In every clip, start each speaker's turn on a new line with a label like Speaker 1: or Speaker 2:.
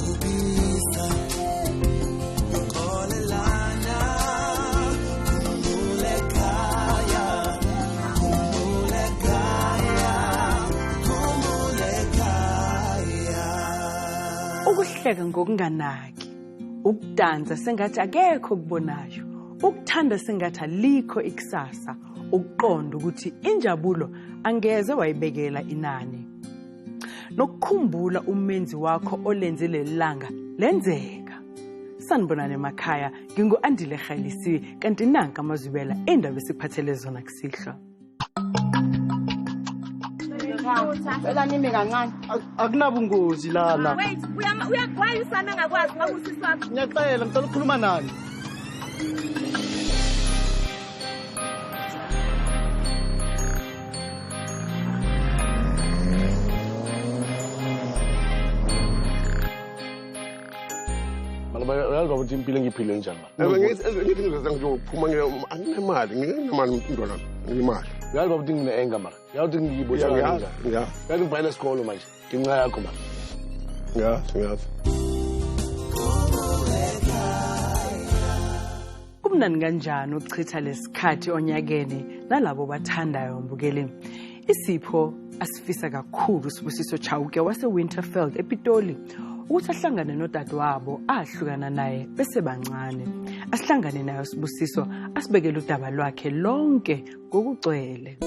Speaker 1: Ngiyakubhubhisa uxolelana khumbula ekhaya khumbula ekhaya khumbula ekhaya.
Speaker 2: Ukuhleka ngokunganaki, ukudansa sengathi akekho okubonayo, ukuthanda sengathi alikho ikusasa, ukuqonda ukuthi injabulo angeze wayibekela inani. Nokukhumbula umenzi wakho olenze leli langa lenzeka. Sanibonani emakhaya, ngingu-Andile Kgalisiwe kanti nanka amazwibela endaba esiphathele zona kusihlwa.
Speaker 3: Cela nime kancane.
Speaker 4: Akunabungozi lana.
Speaker 5: Wait, uyagwaya usana angakwazi ngoba usisi wakho.
Speaker 4: Ngiyacela, ngicela ukukhuluma nani.
Speaker 6: Uyazi ukuthi impilo engiyiphile njani mara?
Speaker 7: Ngithi ngizoza ngizophuma anginemali, nginemali mntwana, nginemali.
Speaker 6: Uyazi ukuthi ngine-anger mara. Uyazi ukuthi ngibotshwa
Speaker 7: Ngiyazi,
Speaker 6: kanjani.
Speaker 7: ngiyazi.
Speaker 6: Uyazi ngibhayela isikolo manje ngenxa yakho mara.
Speaker 7: Ngiyazi, ngiyazi.
Speaker 2: Kumnandi kanjani ukuchitha lesikhathi onyakeni nalabo bathandayo mbukeli. Isipho asifisa kakhulu Sibusiso Chauke wase-Winterfeld ePitoli ukuthi ahlangane nodadewabo ahlukana naye besebancane. Asihlangane naye Sibusiso asibekele udaba lwakhe lonke ngokugcwele.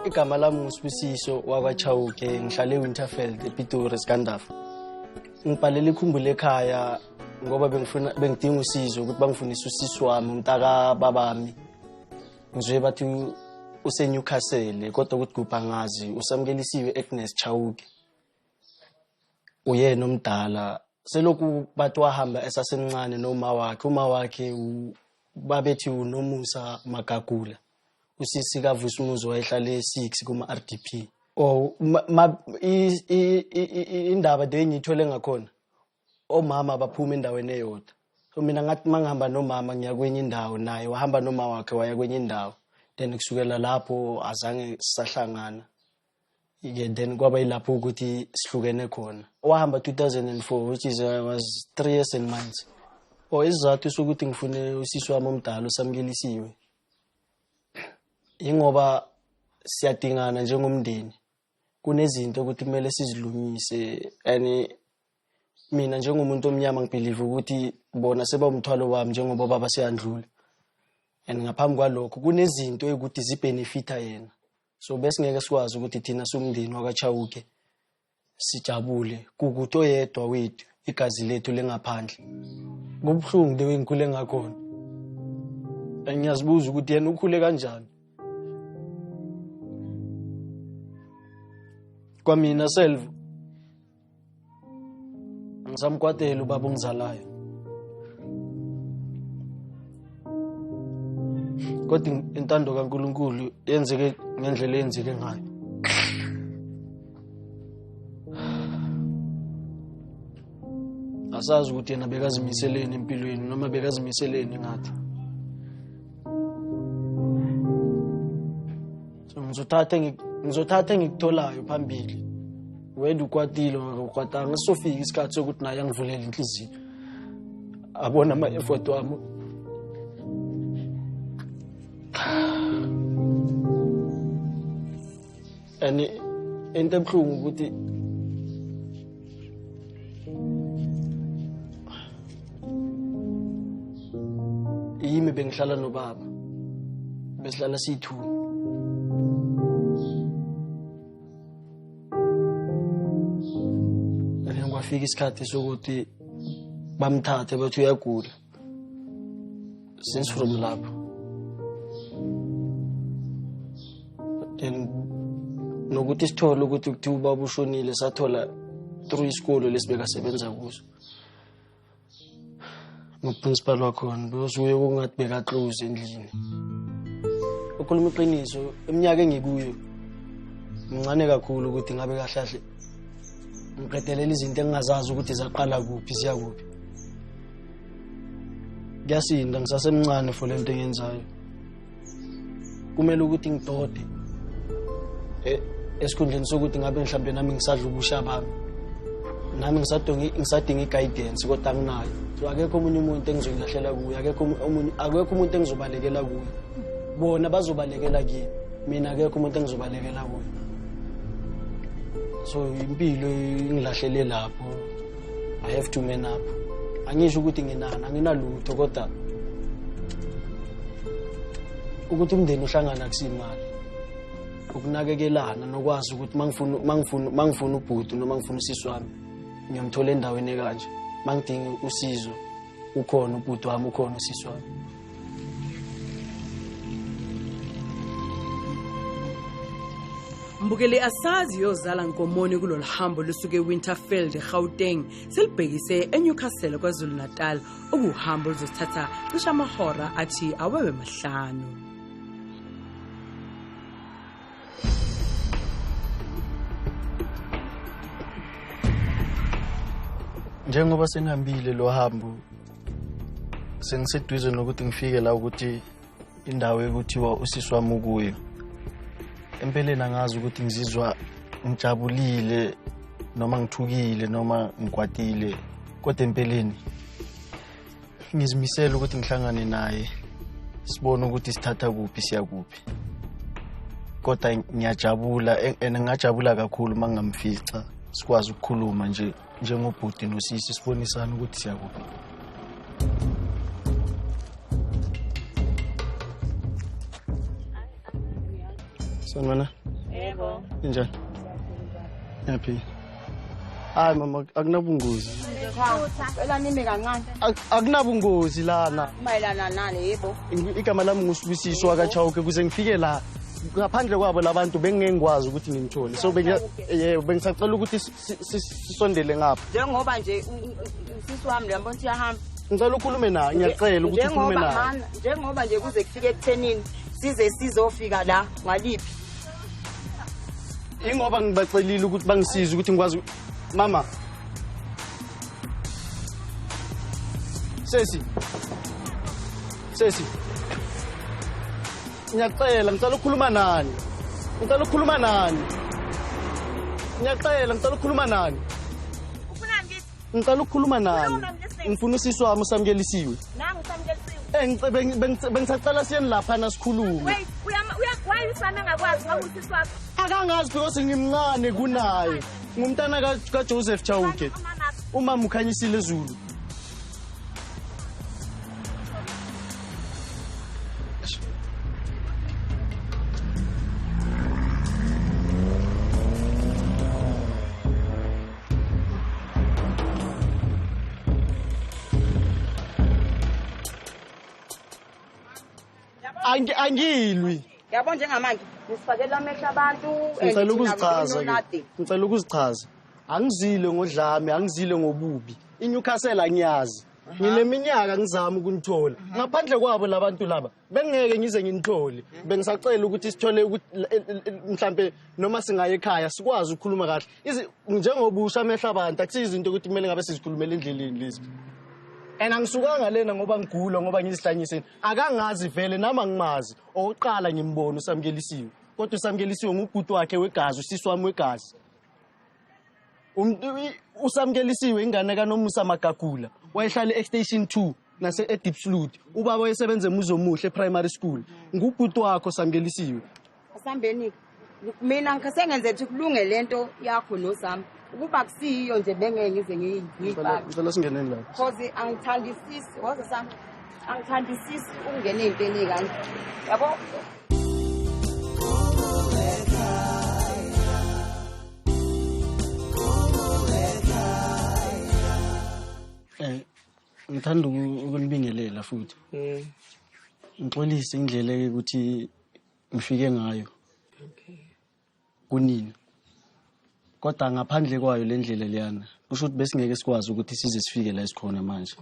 Speaker 4: Igama lami nguSibusiso wakwaChauke, ngihlale eWinterfeld ePitori Skandafa. Ngibhalele ikhumbule ekhaya ngoba bengidinga usizo ukuthi bangifundise usisi wami umntaka babami. Ngizwe bathi useNewcastle kodwa ukuthi kuphi angazi, usamukelisiwe Agnes Chauke. Uyena omdala. Selokhu bathi wahamba esasemncane noma wakhe, uma wakhe babethi uNomusa Magagula. Usisi kaVusumuzi wayehlale e6 kuma RDP. Oh indaba de ngiyithole ngakhona. Omama baphuma endaweni eyodwa. So mina ngathi mangihamba nomama ngiya kwenye indawo naye wahamba noma wakhe waya kwenye indawo. Then kusukela lapho azange sisahlangana. Yeah, then kwaba yilapho ukuthi sihlukene khona. Wahamba 2004 which is was 3 years and months. Oh isizathu sokuthi ngifune usisi wami omdala usamukelisiwe. Ingoba siyadingana njengomndeni. Kunezinto ukuthi kumele sizilungise and mina njengomuntu omnyama ngibelieve ukuthi bona sebawumthwalo wami njengoba baba seyandlula. And ngaphambi kwalokho kunezinto ekuthi zibenefita yena. So besingeke sikwazi ukuthi thina somndeni wakwaChauke sijabule kukuthi oyedwa wethu igazi lethu lengaphandle. Kubuhlungu the way ngikhule ngakhona. Ngiyazibuza ukuthi yena ukhule kanjani. Kwamina self ngisamkwatela ubaba ongizalayo. Kodwa intando kaNkuluNkulu yenzeke ngendlela eyenzeke ngayo. Asazi ukuthi yena bekazimiseleni empilweni noma bekazimiseleni ngathi. So ngizothatha engikutholayo phambili. Wena ukwatile ukwatanga sofika isikhathi sokuthi naye angivulele inhliziyo. Abona ama effort wami. And into ebuhlungu ukuthi yimi bengihlala nobaba. Besihlala siyi-2. Kwafika isikhathi sokuthi bamthathe bathi uyagula. Since from lapho. Then nokuthi sithole ukuthi kuthiwa ubaba ushonile sathola through isikolo lesibekasebenza kuso. Noprincipal wakhona because uye kungathi beka-close endlini. Ukhuluma iqiniso, iminyaka engikuyo mncane kakhulu ukuthi ngabe kahle kahle ngiqedelela izinto engingazazi ukuthi zaqala kuphi ziya kuphi. Kuyasinda ngisasemncane for lento engiyenzayo. Kumele ukuthi ngidode esikhundleni sokuthi ngabe mhlambe nami ngisadla ubusha bami. Nami ngisadinga i-guidance kodwa anginayo. So akekho omunye umuntu engizolahlela kuye, akekho umuntu engizobalekela kuye. Bona bazobalekela kimi, mina akekho umuntu engizobalekela kuye. So impilo ingilahlele lapho. I have to man up. Angisho ukuthi nginani, anginalutho kodwa ukuthi umndeni uhlangana akusimali. Ukunakekelana nokwazi ukuthi mangifuna ubhuti noma ngifuna usisi wami ngiyamthola endaweni ekanje. Mangidinga usizo ukhona ubhuti wami, ukhona usisi wami.
Speaker 2: Mbukeli, asazi yozala nkomoni kulolu hambo lusuke eWinterfeld eGauteng selibhekise eNewcastle KwaZulu-Natal, okuwuhambo oluzosithatha cishe amahora athi awewe 5.
Speaker 4: Njengoba sengihambile lo hambo, sengiseduze nokuthi ngifike la ukuthi indawo ekuthiwa usisi wami ukuyo. Empeleni angazi ukuthi ngizizwa ngijabulile noma ngithukile noma ngikwatile, kodwa empeleni ngizimisele ukuthi ngihlangane naye sibone ukuthi sithatha kuphi siya kuphi. Kodwa ngiyajabula and ngingajabula kakhulu uma ngingamfica sikwazi ukukhuluma nje njengobhuti nosisi, sibonisane ukuthi siya kuphi. Sanibona.
Speaker 5: Yebo.
Speaker 4: Injani? Ngiyaphila. Hayi mama, akunabungozi.
Speaker 3: Cela nime kancane.
Speaker 4: Akunabungozi lana.
Speaker 3: Mayelana nani? Yebo.
Speaker 4: Igama lami nguSibusiso wakaChauke, kuze ngifike la ngaphandle kwabo labantu bengeke ngikwazi ukuthi ngimthole. So yebo bengisacela ukuthi sisondele ngapha.
Speaker 3: Njengoba nje usisi wami liyambona ukuthi uyahamba.
Speaker 4: Ngicela ukhulume naye, ngiyacela ukuthi ukhulume naye.
Speaker 3: Njengoba nje kuze kufike ekuthenini size sizofika la ngaliphi.
Speaker 4: Ingoba ngibacelile ukuthi bangisize ukuthi ngikwazi. Mama. Sesi. Sesi. Ngiyacela, ngicela ukukhuluma nani. Ngicela ukukhuluma nani. Ngiyacela, ngicela ukukhuluma nani.
Speaker 5: Ufunani kithi?
Speaker 4: Ngicela ukukhuluma nani. Ngifuna usisi wami uSamkelisiwe.
Speaker 5: Nangu uSamkelisiwe.
Speaker 4: Bengisacela siyeni lapha nasikhulume.
Speaker 5: Wait, why usami engakwazi ngoba usisi wakho?
Speaker 4: Akangazi because ngimncane kunaye. Ngumntana kaJoseph Chauke. Umama uKhanyisile Zulu. Angilwi.
Speaker 3: Yabo njengamanje nisifakela amehlo abantu.
Speaker 4: Ngicela ukuzichaza ke. Ngicela ukuzichaza. Angizile ngodlame, angizile ngobubi. INewcastle angiyazi. Ngineminyaka ngizama ukunithola. Ngaphandle kwabo labantu laba bengeke ngize nginithole. Bengisacela ukuthi sithole ukuthi mhlambe noma singaye ekhaya sikwazi ukukhuluma kahle. Njengoba usha amehlo abantu akusiyizinto ukuthi kumele ngabe sizikhulumela endleleni lezi. And angisukanga lena ngoba ngigula ngoba ngizihlanyiseni. Akangazi vele nami angimazi. Okokuqala ngimbona uSamkelisiwe. Kodwa uSamkelisiwe ngubhuti wakhe wegazi, usisi wami wegazi. uSamkelisiwe ingane kaNomusa Magagula. Wayehlala e-Station 2 nase eDiepsloot. Ubaba wayesebenza eMuzomuhle Primary School. Ngubhuti wakho Samkelisiwe.
Speaker 3: Asambeni. Mina ngisengenze ukuthi kulunge lento yakho noSam. Ukuba kusiyo nje bengeke ngize ngiyibhake.
Speaker 4: Ngicela singeneni lapha.
Speaker 3: Because angithandisisi, waze Sam. Angithandisisi ukungena ey'ntweni ey'kanje. Yabo?
Speaker 4: Ngithanda ukunibingelela futhi. Ngixolise indlela ukuthi ngifike ngayo.
Speaker 3: Okay.
Speaker 4: Kunini. Kodwa ngaphandle kwayo le ndlela leyana kusho ukuthi besingeke sikwazi ukuthi size sifike la esikhona manje.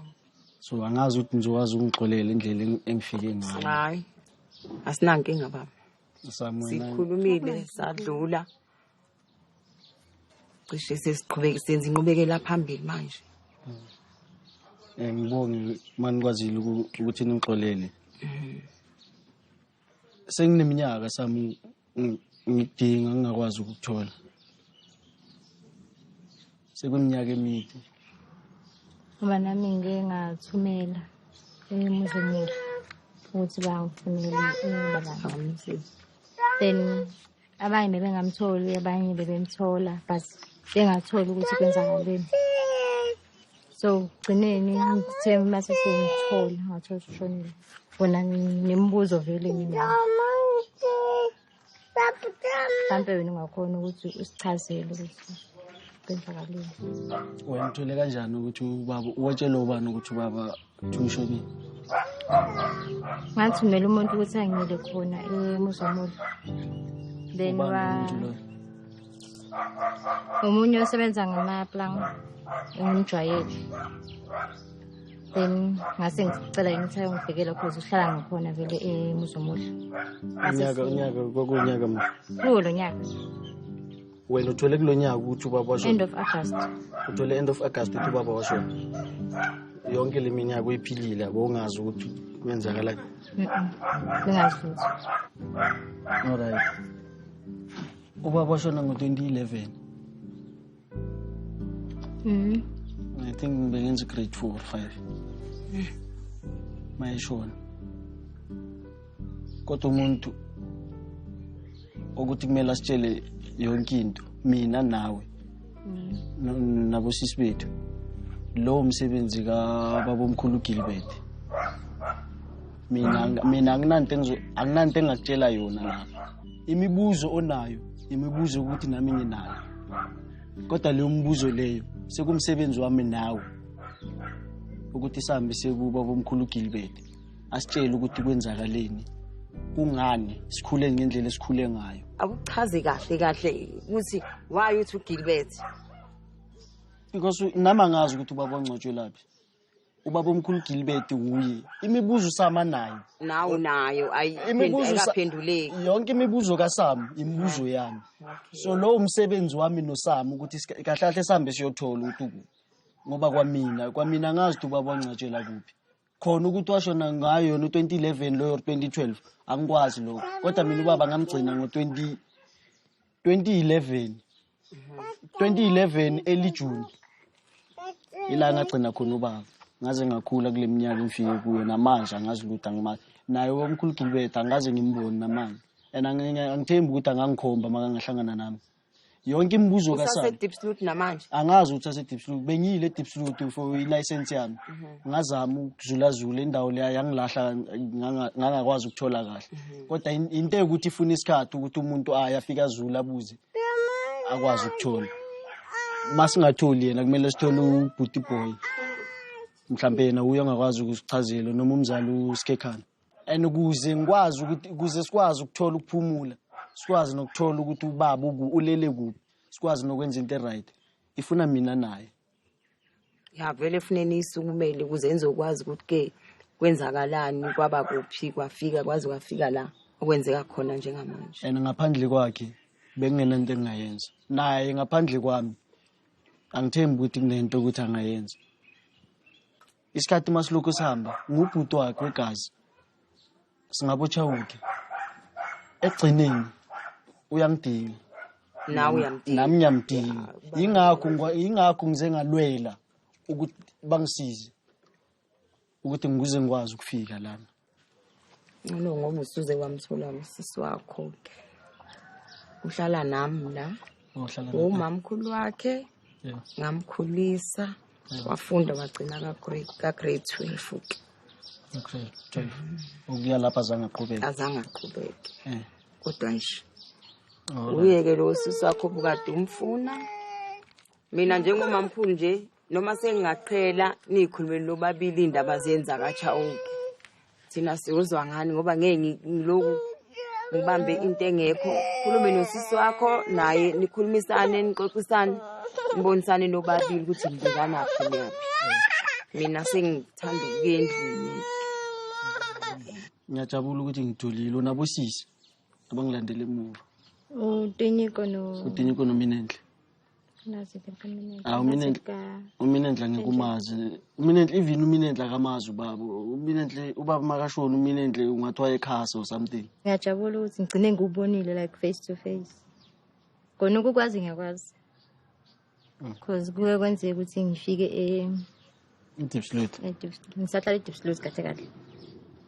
Speaker 4: So angazi ukuthi ngizokwazi ukungixolela indlela engifike ngayo.
Speaker 3: Hayi. Asinankinga baba. Sikhulumile sadlula. Cishe sesiqhubeke senza inqubekela phambili manje.
Speaker 4: Ngibonge manikwazile ukuthi ningixolele. Sengineminyaka sami ngidinga ngingakwazi ukuthola. Sekuminyaka emide.
Speaker 8: Ngoba nami ngike ngathumela eMuzomuhle ukuthi bangifunele ubaba ngamsiza. Then abanye bebengamtholi, abanye bebemthola, but bengatholi ukuthi kwenzakaleni. So gcineni ngithe mase sengithola ngathola ukuthi ushonile. Bona nemibuzo vele nginayo. Mhlampe wena ungakhona ukuthi usichazele ukuthi kwenzakaleni.
Speaker 4: Wena uthole kanjani ukuthi ubaba uwatshele ubani ukuthi ubaba ushonile?
Speaker 8: Ngathumela umuntu ukuthi angiyele khona eMuzomuhle. Then omunye osebenza ngamaplanga engimjwayele. Then ngase ngicela ukuthi ayongibhekela cause uhlala ngakhona vele eMuzomuhle.
Speaker 4: Unyaka kwakunyaka mna.
Speaker 8: Kuwo lo nyaka.
Speaker 4: Wena uthole kulo nyaka ukuthi ubaba washona?
Speaker 8: End of August.
Speaker 4: Uthole end of August ukuthi ubaba washona. Yonke le minyaka uyiphilile abongazi ukuthi kwenzakalani.
Speaker 8: Bengazi lutho.
Speaker 4: All right. Ubaba washona ngo-2011. I think bengenza grade 4 or 5. Mayeshona. Kodwa umuntu ukuthi kumele asitshele yonke into mina nawe nabosisi bethu lo msebenzi kababomkhulu Gilbert. Mina anginanto engakutshela yona la. Imibuzo onayo imibuzo ukuthi nami nginayo. Kodwa leyo mbuzo leyo sekumsebenzi wami nawe ukuthi sihambe sekuba bomkhulu Gilbert asitshele ukuthi kwenzakaleni, kungani sikhule ngendlela esikhule ngayo.
Speaker 3: Akuchaze kahle kahle ukuthi why uthi uGilbert.
Speaker 4: Because nami angazi ukuthi ubaba ongcwatshwe laphi. Ubaba omkhulu Gilbert uye. Imibuzo sama nayo.
Speaker 3: Nawe nayo ayiphenduleki.
Speaker 4: Yonke imibuzo kaSam imibuzo yami. So lo umsebenzi wami noSam ukuthi kahle kahle sihambe siyothola ukuthi ukuphi. Ngoba kwamina ngazi ukuthi ubaba ongcwatshela kuphi. Khona ukuthi washona ngayo yona u-2011 loyo or 2012 angikwazi lokho. Kodwa mina ubaba ngamgcina ngo-2011. 2011 early June. Ila ngagcina khona ubaba. Ngaze ngakhula kule minyaka engifike kuyo namanje angazi lutho angimazi. Naye omkhulu Gilbert angaze ngimbone namanje. And angithembi ukuthi angangikhomba makangahlangana nami. Yonke imibuzo kaSam.
Speaker 3: Usase Diepsloot namanje.
Speaker 4: Angazi ukuthi ase Diepsloot. Bengiyile Diepsloot for i-license yami. Ngazama ukuzulazula indawo leya yangilahla ngangakwazi ukuthola kahle. Kodwa into ukuthi ifuna isikhathi ukuthi umuntu aye afika azula abuze akwazi ukuthola. Masingatholi yena kumele sithole uBhuti Boy. Mhlambe yena uye angakwazi ukusichazela noma umzali uSikhekhana. And ukuze ngikwazi ukuthi ukuze sikwazi ukuthola ukuphumula, sikwazi nokuthola ukuthi ubaba ulele kuphi, sikwazi nokwenza into right. Ifuna mina naye.
Speaker 3: Ya vele efuneni isukumele ukuze nizokwazi ukuthi ke kwenzakalani, kwaba kuphi, kwafika kwazi kwafika la okwenzeka khona njengamanje.
Speaker 4: And ngaphandle kwakhe bengingenanto engingayenza. Naye ngaphandle kwami angithembi ukuthi kunento ukuthi angayenza. Isikhathi masilokhu sihamba ngubhuti wakhe wegazi singabotshawuke. Ekugcineni uyangidinga.
Speaker 3: Nawe uyamdinga.
Speaker 4: Nami ngiyamdinga. Ingakho ngize ngalwela ukuthi bangisize ukuthi ngikuze ngikwazi ukufika lana.
Speaker 3: Ngcono ngoba usuze wamthola usisi wakho. Uhlala nami la.
Speaker 4: Uhlala nami.
Speaker 3: Umamkhulu wakhe. Ngamkhulisa. Wafunda wagcina ka grade 12 ke.
Speaker 4: Okay, 12. Ukuya lapha azange aqhubeke.
Speaker 3: Azange aqhubeke. Kodwa nje uyeke lo sisi wakho bukade umfuna. Mina njengomamkhulu nje noma sengingaqhela nikhulumele lobabili indaba zenza kaChauke. Thina siyozwa ngani ngoba ngeke ngiloku ngibambe into engekho. Khulume nosisi wakho naye nikhulumisane nixoxisane nibonisane nobabili ukuthi nibekana phi niyaphi. Mina sengithanda ukuya endlini.
Speaker 4: Ngiyajabula ukuthi ngitholile nabosisi abangilandele emuva.
Speaker 8: uTinyiko no
Speaker 4: uTinyiko noMinenhle. Uminenhle ngikumazi. Uminenhle even uminenhle akamazi ubaba. Uminenhle ubaba makashona uminenhle ungathiwa ekhasa or something.
Speaker 8: Ngiyajabula ukuthi ngigcine ngikubonile like face to face. Kona ukukwazi ngiyakwazi. Because kuye kwenzeka ukuthi ngifike e-Diepsloot. Ngisahlala e-Diepsloot kahle kahle.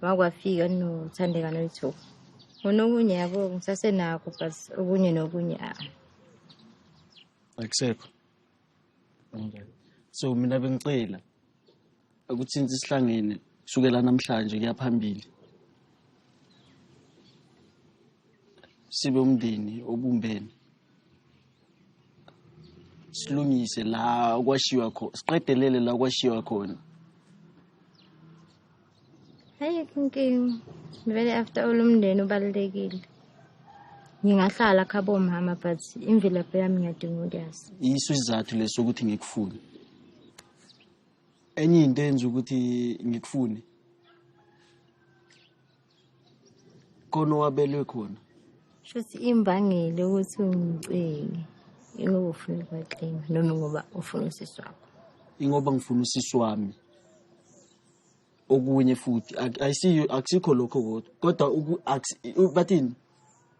Speaker 8: Makwafika noThandeka noyithu. Onokunye yabo ngisasenakho but okunye nokunye
Speaker 4: akusekho. So mina bengicela ukuthi sihlangene kusukela namhlanje kuya phambili. Sibe umndeni obumbene. Silungise la okwashiwa khona, siqedelele la okwashiwa khona.
Speaker 8: Ayikho inkinga. Vele after all umndeni ubalulekile. Ngingahlala khabo mama but imvelaphi yami ngiyadinga ukuyazi.
Speaker 4: Yiso isizathu leso ukuthi ngikufune. Enye into enza ukuthi ngikufune khona wabelwe khona.
Speaker 8: Shuthi imbangele ukuthi ungicenge ingoba ufuna ukwaxinga noma ngoba ufuna usisi wakho.
Speaker 4: Ingoba ngifuna usisi wami. Okunye futhi ayisiyo akusikho lokho kodwa bathini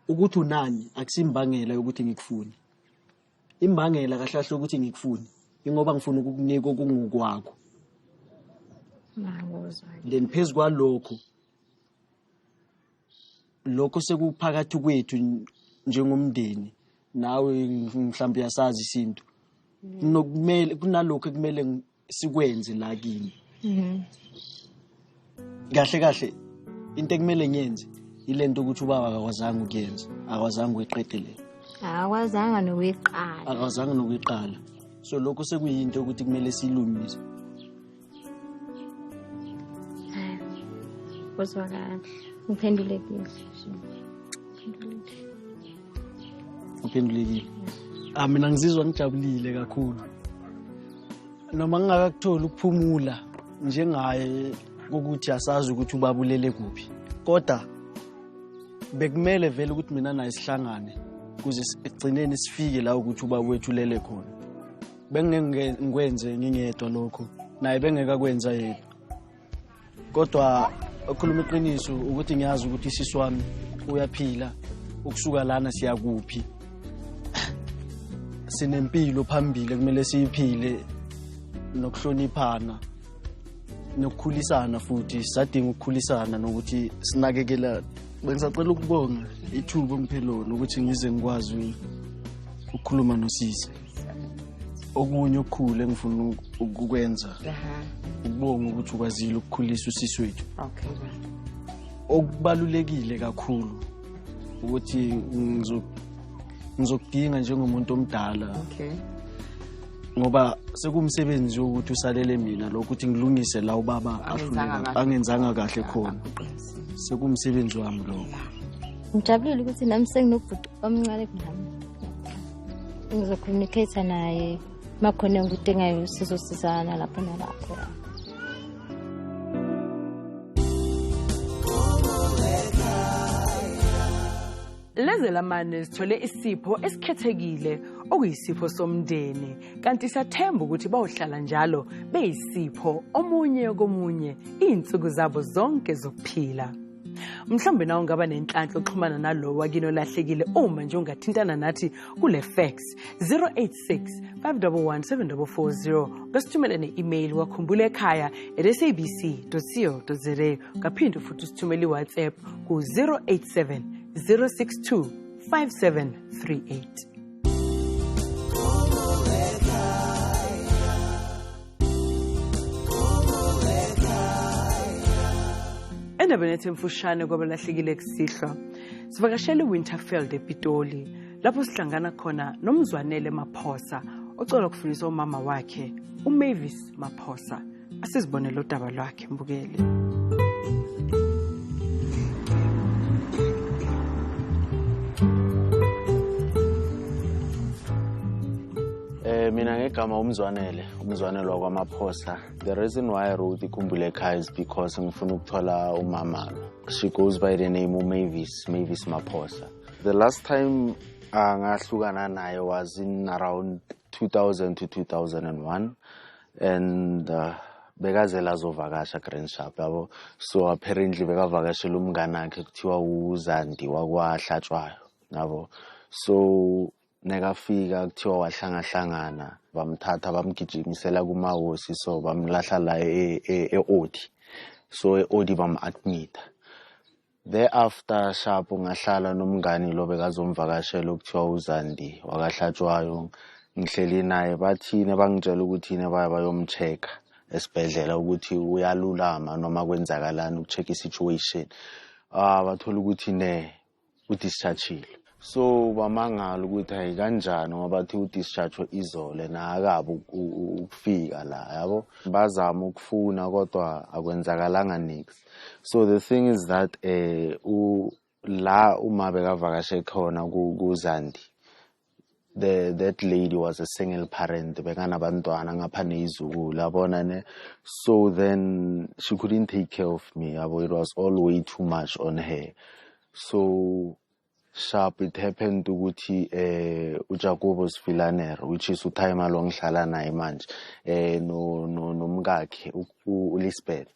Speaker 4: ukuthi unani akusimbangela yokuthi ngikufune. Imbangela kahle kahle ukuthi ngikufune ingoba ngifuna ukukunika okungokwakho. Then phezu kwalokho lokho sekuphakathi kwethu njengomndeni nawe mhlawumbe uyasazi isintu nokumele kunalokho ekumele sikwenze la kimi. Kahle kahle into ekumele ngiyenze ilento ukuthi ubaba akakwazanga ukuyenza, akakwazanga ukuyiqedelela.
Speaker 8: Akakwazanga nokuyiqala.
Speaker 4: Akakwazanga nokuyiqala. So lokho sekuyinto ukuthi kumele silungise.
Speaker 8: Kuzwakala. Uphendulekile.
Speaker 4: Uphendulekile. Mina ngizizwa ngijabulile kakhulu. Noma ngingakakutholi ukuphumula njengaye ukuthi asazi ukuthi ubabulele kuphi. Kodwa bekumele vele ukuthi mina naye sihlangane ukuze ekugcineni sifike la ukuthi ubaba wethu ulele khona. Bengeke ngikwenze ngingedwa lokho, naye bengeke akwenza yedwa. Kodwa ukukhuluma iqiniso ukuthi ngiyazi ukuthi isisi wami uyaphila, ukusuka lana siyakuphi. Sinempilo phambili kumele siyiphile nokuhloniphana nokukhulisana futhi sisadinga ukukhulisana nokuthi sinakekela. Bengisacela ukubonga ithuba ongiphe lona ukuthi ngize ngikwazi ukukhuluma nosisi. Okunye okukhulu engifuna ukukwenza ukubonga ukuthi ukwazile ukukhulisa usisi wethu.
Speaker 3: Okay.
Speaker 4: Okubalulekile kakhulu ukuthi ngizokudinga njengomuntu omdala.
Speaker 3: Okay.
Speaker 4: Ngoba sekumsebenzi ukuthi usalele mina lokho ukuthi ngilungise la ubaba angenzanga kahle khona. Sekumsebenzi wami lokho.
Speaker 8: Ngijabulile ukuthi nami senginobhuti omncane kunami. Ngizocommunicate naye makhona ngidingayo sizosizana lapho nalapho.
Speaker 2: Lezelamane sithole isipho esikhethekile okuyisipho somndeni kanti siyathemba ukuthi bawuhlala njalo beyisipho omunye komunye izinsuku zabo zonke zokuphila. Mhlawumbe nawe ungaba nenhlanhla oxhumana nalowo wakini olahlekile uma nje ungathintana nathi kule fax 086 511 7440 ngasithumele ne-email wakhumbula ekhaya@sabc.co.za ngaphinde futhi usithumele i-WhatsApp ku 087 062 5738. Endabeni ethu emfushane kwabalahlekile kusihlwa sivakashele iWinterfeld ePitoli lapho sihlangana khona noMzwanele Maphosa ocela ukufundisa umama wakhe uMavis Maphosa. Asizibonele udaba lwakhe mbukeli.
Speaker 9: Mina ngegama uMzwanele, uMzwanele wakwaMaphosa. The reason why I wrote Ikhumbule Ekhaya is because ngifuna ukuthola umama. She goes by the name uMavis, Mavis Maphosa. The last time ngahlukana naye was in around 2000 to 2001, and bekazela azovakasha Grand Sharp, yabo. So apparently bekavakashela umngane wakhe kuthiwa uZandi wakwaHlatshwayo, yabo. So nekafika kuthiwa wahlangahlangana, bamthatha bamgijimisela kumahosi, so bamlahla la e-Odi. So e-Odi bam-admit-a. Thereafter sharp ngahlala nomngani lo bekazomvakashela okuthiwa uZandi wakaHlatshwayo, ngihleli naye, bathine bangitshela ukuthi yini baya bayom-check-a esibhedlela ukuthi uyalulama noma kwenzakalani, uku-check i-situation. Bathola ukuthi ne u-discharge-ile. So bamangala ukuthi hayi kanjani, ngoba bathi u-discharge izolo na akabi ukufika la, yabo. Bazama ukufuna kodwa akwenzakalanga niks. So the thing is that la uma bekavakashe khona kuZandi, the that lady was a single parent, bekanabantwana ngapha neyizukulu, yabona ne. So then she couldn't take care of me, yabo. It was all way too much on her. So sharp, it happened ukuthi uJacobus Villaner, which is utimer lo ngihlala naye manje, no nomkakhe uLisbeth,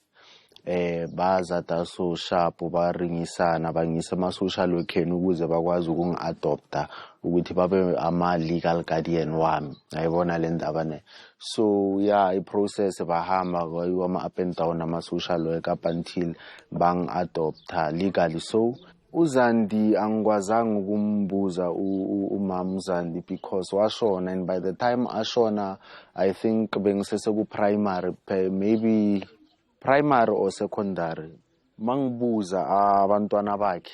Speaker 9: baza so sharp baringisana bangisa ama-social workeni ukuze bakwazi ukungi-adopta ukuthi babe ama-legal guardian wami, ayibona le ndaba ne. So yeah, i-process bahamba kwayiwa ama-up and down ama-social work up until bangi-adopta legally. So uZandi angikwazanga ukumbuza umama uZandi because washona, and by the time ashona I think bengisese ku-primary, maybe primary or secondary. Mangibuza abantwana bakhe,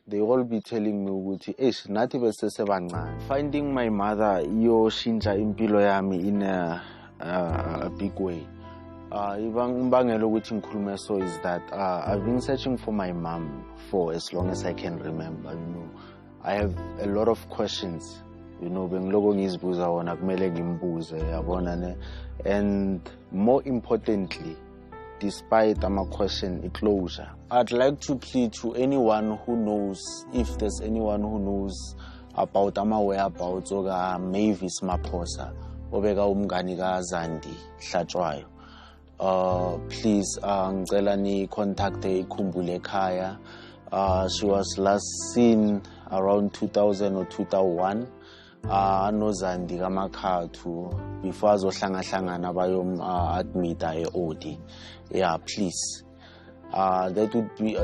Speaker 9: they all be telling me ukuthi eish, nathi besesebancane. Finding my mother iyoshintsha impilo yami in a big way. Imbangela ukuthi ngikhulume so is that I've been searching for my mom for as long as I can remember. I have a lot of questions, bengiloko ngizibuza wona, kumele ngimbuze, yabona ne. And more importantly, despite ama-question, i-closure. I'd like to plead to anyone who knows, if there's anyone who knows about ama-whereabouts oka-Mavis Maphosa, obeka umngani kaZandi Hlatshwayo, please ngicela ni-contact Ikhumbule Ekhaya. She was last seen around 2000 or 2001 anoZandi kaMakhathu before azohlangahlangana bayom admita e-Odi. Yeah, please, that would be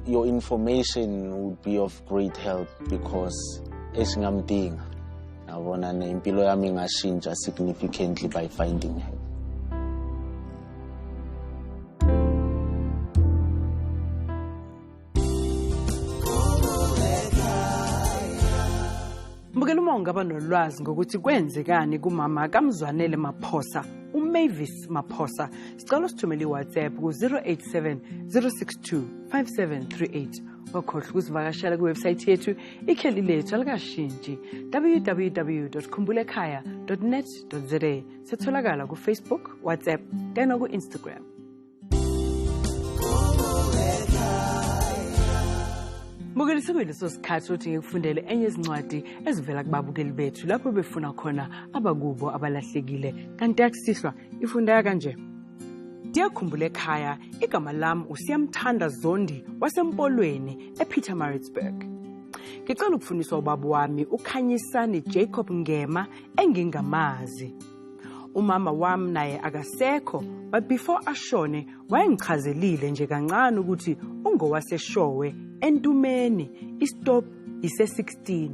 Speaker 9: your information would be of great help because esingamdinga, yabona ne, impilo yami ingashintsha significantly by finding her.
Speaker 2: Mbukela, uma ungaba nolwazi ngokuthi kwenzekani kumama kaMzwanele Maphosa, uMavis Maphosa, sicela usithumele iWhatsApp ku-087 062 5738. Ungakhohlwa ukusivakashela kwiwebsayithi yethu, ikheli lethu alikashintshi, www.khumbulekhaya.net.za. Sitholakala kuFacebook, WhatsApp kanye naku-Instagram. Mbukeli, sekuyileso sikhathi sokuthi ngikufundele enye izincwadi ezivela kubabukeli bethu lapho befuna khona abakubo abalahlekile, kanti yakusihlwa ifundeka kanje. Ndiyakhumbula ekhaya, igama lami uSiyamthanda Zondi waseMpolweni ePietermaritzburg. Ngicela ukufuniswa ubaba wami uKhanyisani Jacob Ngema engingamazi. Umama wami naye akasekho, but before ashone wayengichazelile nje kancane ukuthi ungowaseshowe eNtumeni, istop ise-16.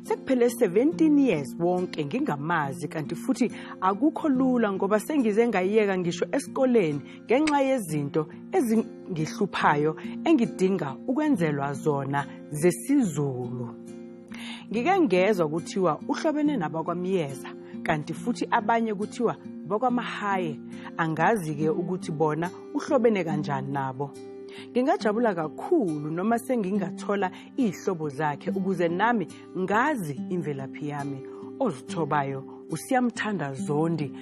Speaker 2: Sekuphele 17 years wonke ngingamazi, kanti futhi akukho lula ngoba sengize ngayeka ngisho esikoleni ngenxa yezinto ezingihluphayo engidinga ukwenzelwa zona zesiZulu. Ngike ngezwa kuthiwa uhlobene nabakwaMiyeza, kanti futhi abanye kuthiwa bakwaMahaye. Angazi-ke ukuthi bona uhlobene kanjani nabo. Ngingajabula kakhulu noma sengingathola iy'hlobo zakhe ukuze nami ngazi imvelaphi yami. Ozithobayo, uSiyamthanda Zondi.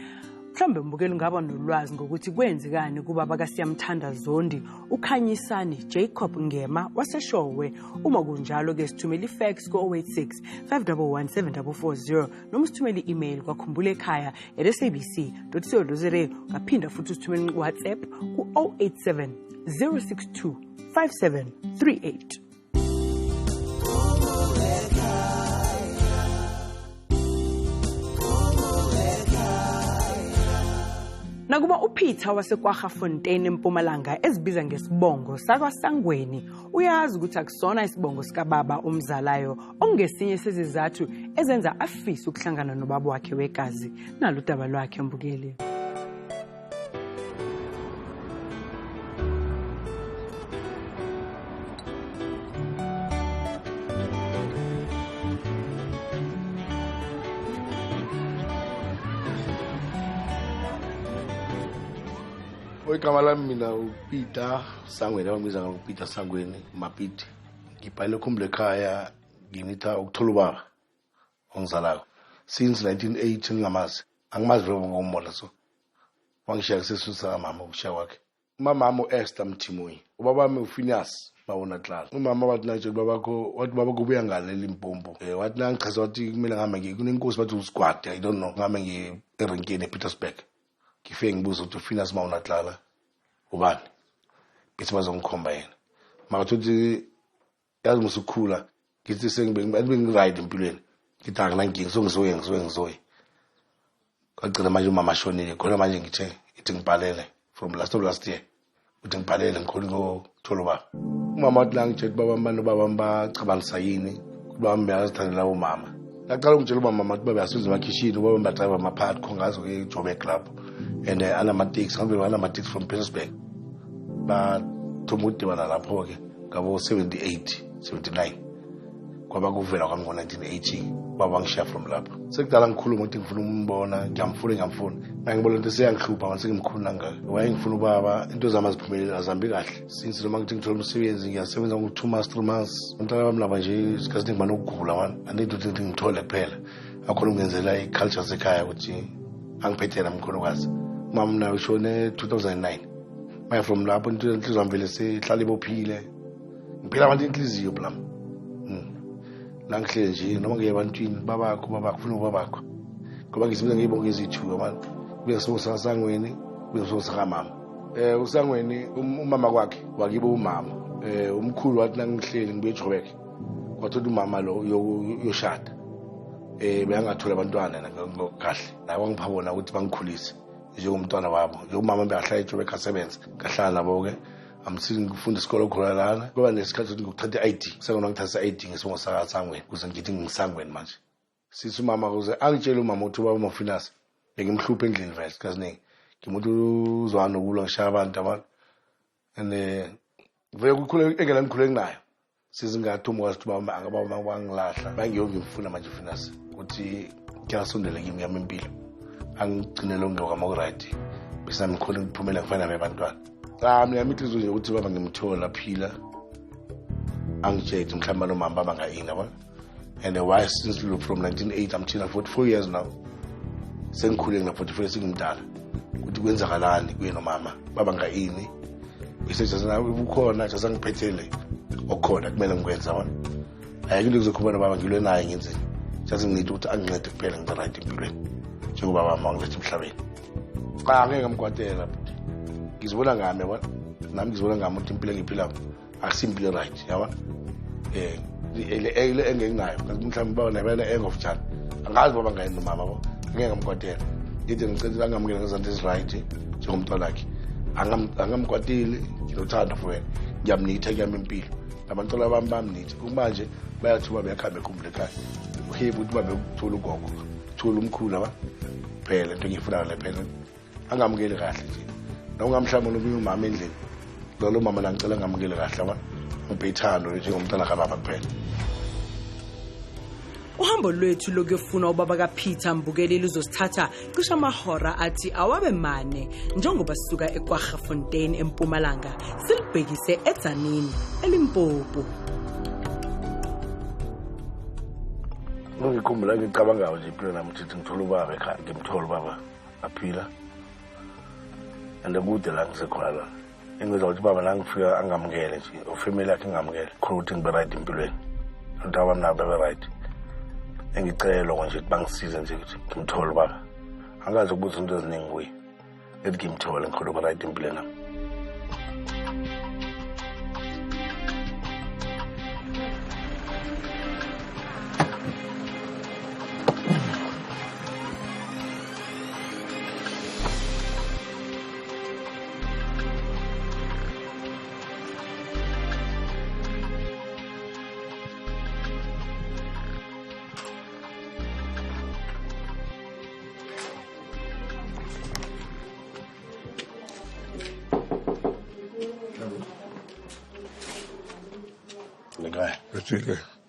Speaker 2: Mhlawumbe mbukeli ungaba nolwazi ngokuthi kwenzekani kubaba kaSiyamthanda Zondi uKhanyisani Jacob Ngema waseShowe. Uma kunjalo-ke sithumele ifax ku-086 511 7440 noma usithumele i-email kwakhumbulekhaya@sabc.co.za. Ungaphinda futhi usithumele WhatsApp ku-087 062 5738. Nakuba uPeter waseKwaggafontein eMpumalanga ezibiza ngesibongo sakwaSangweni, uyazi ukuthi akusona isibongo sikababa umzalayo, okungesinye sezizathu ezenza afise ukuhlangana nobaba wakhe wegazi. Nalo udaba lwakhe mbukeli.
Speaker 6: Igama lami mina uPeter Sangweni, abangibiza ngoPeter Sangweni Mapiti. Ngibhale Khumbulekhaya, nginitha ukuthola ubaba ongizalako. Since 1980 ngingamazi. Angimazi vele ngokumbona so. Wangishiya kusesiswini sakamama ukushiya kwakhe. Umama u-Esther Mthimoyi. Ubaba wami uPhineas Mawona Tlala. Umama wathi nakutshela ubabakho, wathi ubabakho ubuya ngale eLimpopo. Wathi nangichaza wathi kumele ngihambe ngiye kunenkosi bathi uSigwadi, I don't know. Ngihambe ngiye erenkeni ePietersburg. Ngifike ngibuze ukuthi uPhineas Mawona Tlala ubani, bethi bazongikhomba yena. Makathi uthi yazi musukhula ngithi sengibe-right empilweni, ngithi anginankinga, so ngizoye. Kwagcina manje umama ashonile khona manje, ngithe ithi ngibhalele from last of last year ukuthi ngibhalele ngikhona ukuthola ubaba. Umama wathi la ngitshela ubaba bani ubaba bacabanisa yini, ubaba bayazithandela umama. Ngaqala ukutshela ubaba mama ukuthi baba yasebenza emakhishini, ubaba badrayiva amaphakathi khongazo eJoburg lapho and anamateksi, ngavele anamateksi from Petersburg. Bathoma ukudibana lapho-ke ngabo 78 79 kwaba kuvela kwami ngo-1980 baba wangishiya from lapho. Sekudala ngikhuluma ukuthi ngifuna ukumbona, ngiyamfuna mina ngibona into seyangihlupha manje sengimkhulu nangaka. Wayengifuna ubaba, into zami aziphumeleli, azihambi kahle since noma ngithi ngithola umsebenzi ngiyasebenza ngo-2 months 3 months. Umntwana bami laba nje isikhathi esiningi banokugula mani, andithi ukuthi ngithole kuphela akhona ukungenzela i-culture sekhaya ukuthi angiphethela mkhulukazi. Umama naye ushone 2009. Maye from lapho inhliziyo yami vele sehlala ibophile, ngiphila abantu inhliziyo blam. La ngihlele nje noma ngiye ebantwini, babakho babakho ufuna ubabakho, ngoba ngisebenza ngiyibonke ezithuka mani. Kube ngesibongo sakaSangweni, kube ngesibongo sakamama. uSangweni umama kwakhe wakibo umama. Umkhulu wathi nangihleli ngibuye eJoburg, kwathola umama lo uyoshada. Beyangathola abantwana kahle, naye wangipha bona ukuthi bangikhulise njengomntwana wabo. Njengomama beyahlala eJoburg asebenza, ngahlala nabo-ke. Amsini ngifunda isikole khona lana. Kwaba nesikhathi sokuthi ngikuthatha i-ID, sengona ngithatha i-ID ngesibongo sakaSangweni ukuze ngithi ngiSangweni manje. Sithi umama ukuze angitshele umama ukuthi ubaba uMafinasi bengimhlupha endlini vele isikhathi esiningi. Ngimuntu uzwana nokulwa ngishaya abantu abantu. And vele kukhule engela ngikhule nginayo. Sizingathoma kwazi ukuthi ubaba angababa bangilahla. Bangiyonke ngimfuna manje uFinasi ukuthi ngiyasondela kimi yami impilo. Angigcinele ngokama ku-right. Bese nami ngikhona ukuphumela ngifana nabe abantwana. Cha mina inhliziyo nje ukuthi baba ngimthola phila. Angitshele mhlawumbe nomama baba ngayini yabona. And why since from 1980 I'm 44 years now. Sengikhule ngina 44 sengimdala. Ukuthi kwenzakalani kuye nomama baba ngayini. Bese sasana ubukhona sasangiphethele okhona kumele ngikwenza yabona. Ayikho into ekuzokhuluma nobaba ngilwe naye ngenzeni. Sathi ngithi ukuthi angincede kuphela ngibe right empilweni. Njengoba baba wangiletha emhlabeni. Cha angeke ngamkwatela futhi. Ngizibona ngami yabona. Nami ngizibona ngami ukuthi impilo engiyiphilayo akusimpilo right yabona. Le engenginayo kanti mhlawumbe baba naye bana end of njani. Angazi baba ngayini nomama yabo. Angeke ngamkwatela. Ngithi ngicela angamukele ngezandla ezi-right njengomntwana wakhe. Angamkwateli, nginothando for yena. Ngiyamnitha kuyami impilo. Nabantwana bami bamnitha. Kumanje bayathi uba beyakhamba ekhumbule ekhaya. Uhebu ukuthi babe ukuthola ugogo, uthola umkhulu aba. Phela into engiyifunayo le phela. Angamukeli kahle nje. Noma mhlawumbe nomunye umama endlini. Lo mama la ngicela ngamukele kahle yabona. Ngiphe ithando njengomntwana kababa kuphela.
Speaker 2: Uhambo lwethu lokuyofuna ubaba kaPeter Mbukeli luzosithatha cishe amahora athi awabe mane njengoba sisuka eKwaggafontein eMpumalanga silibhekise eTzaneen eLimpopo.
Speaker 6: Ngikhumbula ngicabangayo nje impilo nami ukuthi ngithola ubaba ekhaya, ngimthola ubaba aphila. And kude la ngisekhona la. Engizwa ukuthi baba la ngifika angamukele nje, ofamily yakhe ngamukele. Khona ukuthi ngibe right empilweni. Abantu abami nabo babe right. Engicela lokho nje ukuthi bangisize nje ukuthi ngimthole baba. Angazi ukubuza izinto eziningi kuye. Ethi ngimthole ngikhona ukuba right empilweni nami.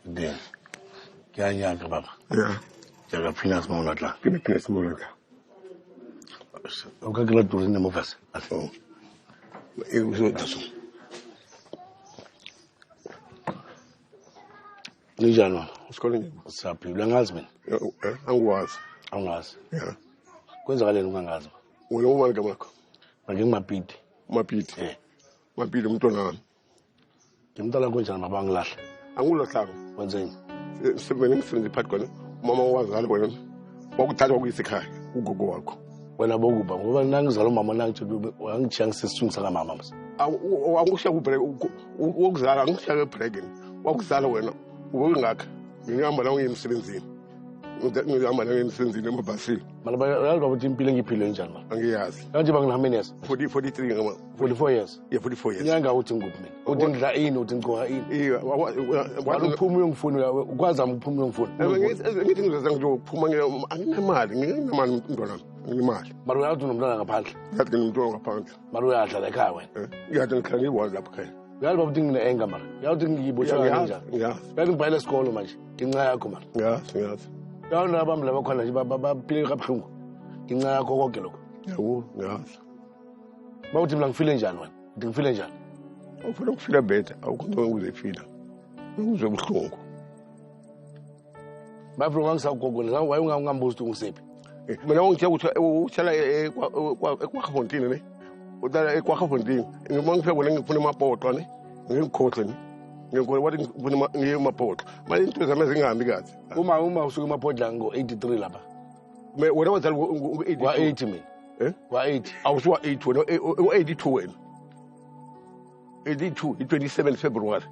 Speaker 6: Then, kya baba.
Speaker 7: Yeah.
Speaker 6: Jaga finance mo natla.
Speaker 7: Ke finance mo natla.
Speaker 6: O ka kla turine mo fase.
Speaker 7: Oh. E so taso.
Speaker 6: Ninjani mama?
Speaker 7: Esikoleni.
Speaker 6: Siyaphila ngazi mina.
Speaker 7: Angikwazi.
Speaker 6: Angazi.
Speaker 7: Yeah.
Speaker 6: Kwenzakaleni ungangazi?
Speaker 7: Wena ubani igama lakho?
Speaker 6: Manje ngimapiti.
Speaker 7: Mapiti.
Speaker 6: Eh.
Speaker 7: Mapiti umntwana wami.
Speaker 6: Ngimntwana konjani baba angilahla?
Speaker 7: Angulahlanga.
Speaker 6: Wenzeni?
Speaker 7: Mina ngisebenza phakathi kona. Umama wazala wena. Wakuthatha wakuyisa ekhaya ugogo wakho.
Speaker 6: Wena bokuba ngoba nangizala umama nangitshela wangitshiya ngisesithungu sakamama mse.
Speaker 7: Angishiya kubreak wokuzala angishiya ebreak. Wakuzala wena ubengakha. Ngihamba la ngiye emsebenzini. Ngihamba la ngiye emsebenzini emabhasini.
Speaker 6: Mara bayazi baba ukuthi impilo engiyiphile njani mara?
Speaker 7: Angiyazi.
Speaker 6: Kanje bangina how many years?
Speaker 7: 43 ngama.
Speaker 6: 44 years.
Speaker 7: Yeah, 44 years.
Speaker 6: Nyanga uthi ngikuphi mina? Uthi ngidla ini, uthi ngigqoka ini.
Speaker 7: Yeah,
Speaker 6: uphuma uyongifuna, ukwazama ukuphuma uyongifuna.
Speaker 7: Ngithi ngizoza ngizophuma anginamali, nginamali mntwana, nginamali.
Speaker 6: Mara uyazi unomntwana ngaphandle.
Speaker 7: Ngathi nginomntwana ngaphandle.
Speaker 6: Mara uyadla la ekhaya wena.
Speaker 7: Ngiyadla ngihlala ngiyi-one lapha ekhaya.
Speaker 6: Uyazi baba ukuthi ngine-anger mara. Uyazi ukuthi ngiyiboshwa kanjani.
Speaker 7: Ngiyazi.
Speaker 6: Uyazi ngibhayile esikolo manje ngenxa yakho mara.
Speaker 7: Ngiyazi, ngiyazi.
Speaker 6: Uyazi nabami laba khona nje baphile kabuhlungu ngenxa yakho konke lokho.
Speaker 7: Yabo, ngiyazi.
Speaker 6: Bawuthi mina ngifile njani wena? Uthi ngifile njani?
Speaker 7: Ufuna ukufila better, awukho into engizefila. Ngizwe ubuhlungu.
Speaker 6: Bafro ngangisagogo waye ungambuza ukuthi ungisephi.
Speaker 7: Mina ngitshela ukuthi uhlala eKwaggafontein ne. Uhlala eKwaggafontein. Ngima ngifika kona ngifuna amapotlo ne. Ngikhohle ne. Ngikhohle wathi ngifuna ngiye emapotlo. Manje into zami zingahambi kahle.
Speaker 6: Uma usuka emapotla ngo-83 lapha.
Speaker 7: Wena wazalwa ngo-82.
Speaker 6: Kwa-80 mina.
Speaker 7: Eh?
Speaker 6: Kwa-80.
Speaker 7: Awusuwa 8 wena, u-82 wena. 82, i-27 February.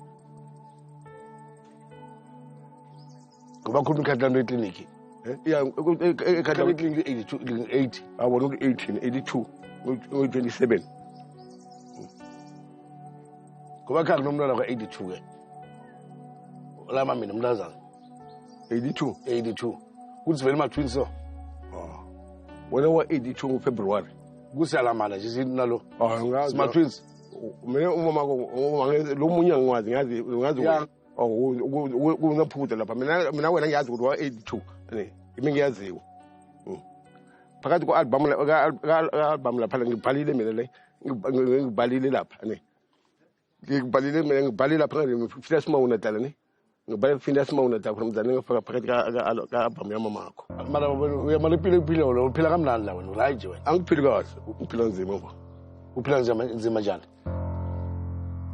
Speaker 6: Ngoba khuluma ikhathi lami lekliniki.
Speaker 7: Yeah, ikhathi
Speaker 6: lami lekliniki 82, 80.
Speaker 7: Awona u-18, 82, ngo-27.
Speaker 6: Ngoba khaya kunomntwana kwa-82 ke. Lama mina umntazana.
Speaker 7: 82?
Speaker 6: 82. Kuthi vele ma-twins so.
Speaker 7: Wena wa-82 ngo-February.
Speaker 6: Kusiyalamana nje sinalo.
Speaker 7: Angazi.
Speaker 6: Sima-twins.
Speaker 7: Mina umama lo munye angiwazi ngazi ngazi kunephutha lapha. Mina wena ngiyazi ukuthi wa-82 ne imi ngiyaziwa. Phakathi ku-album ka-album lapha ngibhalile mina le ngibhalile lapha ne. Ngibhalile mina ngibhalile lapha ngifika simawuna dala ne. Ngibhale finda simawuna dala from dala ngifaka phakathi ka-album yamamakho.
Speaker 6: Mara mara impilo iphila wena uphila kamnandi la wena right wena.
Speaker 7: Angiphili kahle, ngiphila nzima baba.
Speaker 6: Uphila nzima njani?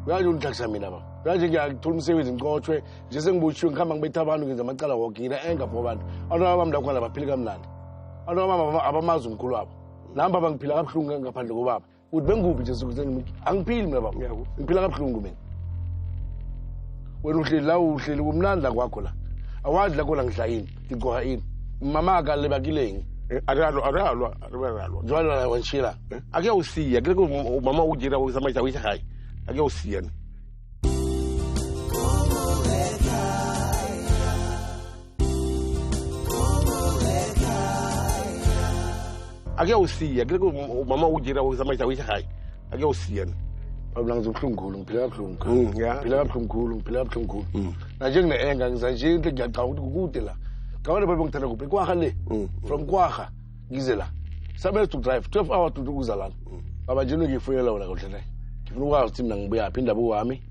Speaker 6: Uyazi ungihlakisa mina baba. Uyazi ngiyathola umsebenzi ngiqotshwe nje sengibotshiwe ngihamba ngibetha abantu ngenza amacala woke ngine-anger for abantu. Abantu abami la khona baphile kamnandi. Abantu abami abamazi umkhulu wabo. Nami baba ngiphila kabuhlungu ngaphandle kobaba. Uthi bengikuphi nje angiphili mina baba. Ngiphila kabuhlungu mina. Wena uhleli la uhleli kumnandi la kwakho la. Awazi la khona ngidla yini, ngigqoka yini. Mama ka lebakileng.
Speaker 7: Aralwa.
Speaker 6: Jwale la wanshila.
Speaker 7: Ake usiya, ke mama o dira o tsamaisa o isa gae. Ake usiya. Ake usiya, ke mama o dira o tsamaisa o isa gae. Ake usiya.
Speaker 6: Baba ngizwe ubuhlungu khulu, ngiphila kabuhlungu. Ngiphila kabuhlungu khulu, ngiphila kabuhlungu khulu. Nanje ngine-anger ngiza nje into ngiyacabanga ukuthi kukude la. Ngabona baba ngithanda kuphi? Kwagga le. From Kwagga ngize la. Sabele to drive 12 hours to ukuza lana. Baba nje ngiyifunela wena kahle ne. Ngifuna ukwazi ukuthi mina ngibuyaphi indaba wami.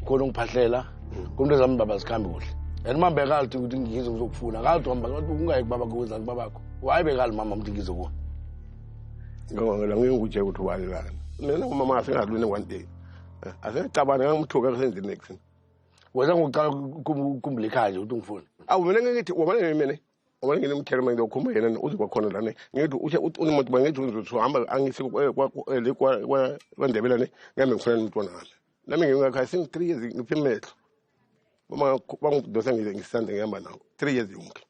Speaker 6: Ukhona ungiphahlela. Kumntu zami baba zikhambi kuhle. And mama bekali ukuthi ngize ngizokufuna. Akali hamba ungayi kubaba kuza kubabakho. Why bekali mama ukuthi ngize kuwe?
Speaker 7: La ngiyongutshela ukuthi ubani lana. Mina umama asingadluli one day. Asingacabani ngamthuka kusenze next.
Speaker 6: Wena ngokuqala ukukhumbula ekhaya nje ukuthi ungifune.
Speaker 7: Awu mina ngithi wabona mina. Wabona nginemthelo manje ngiyokhuluma yena uze kwakhona lana. Ngithi ushe unomuntu bangithi uzohamba angise le kwa kwaNdebele ne ngihambe ngifuna umntwana wami. Nami ngingakha sing 3 years ngiphe mama bangidosa ngisanda ngihamba nawo 3 years yonke.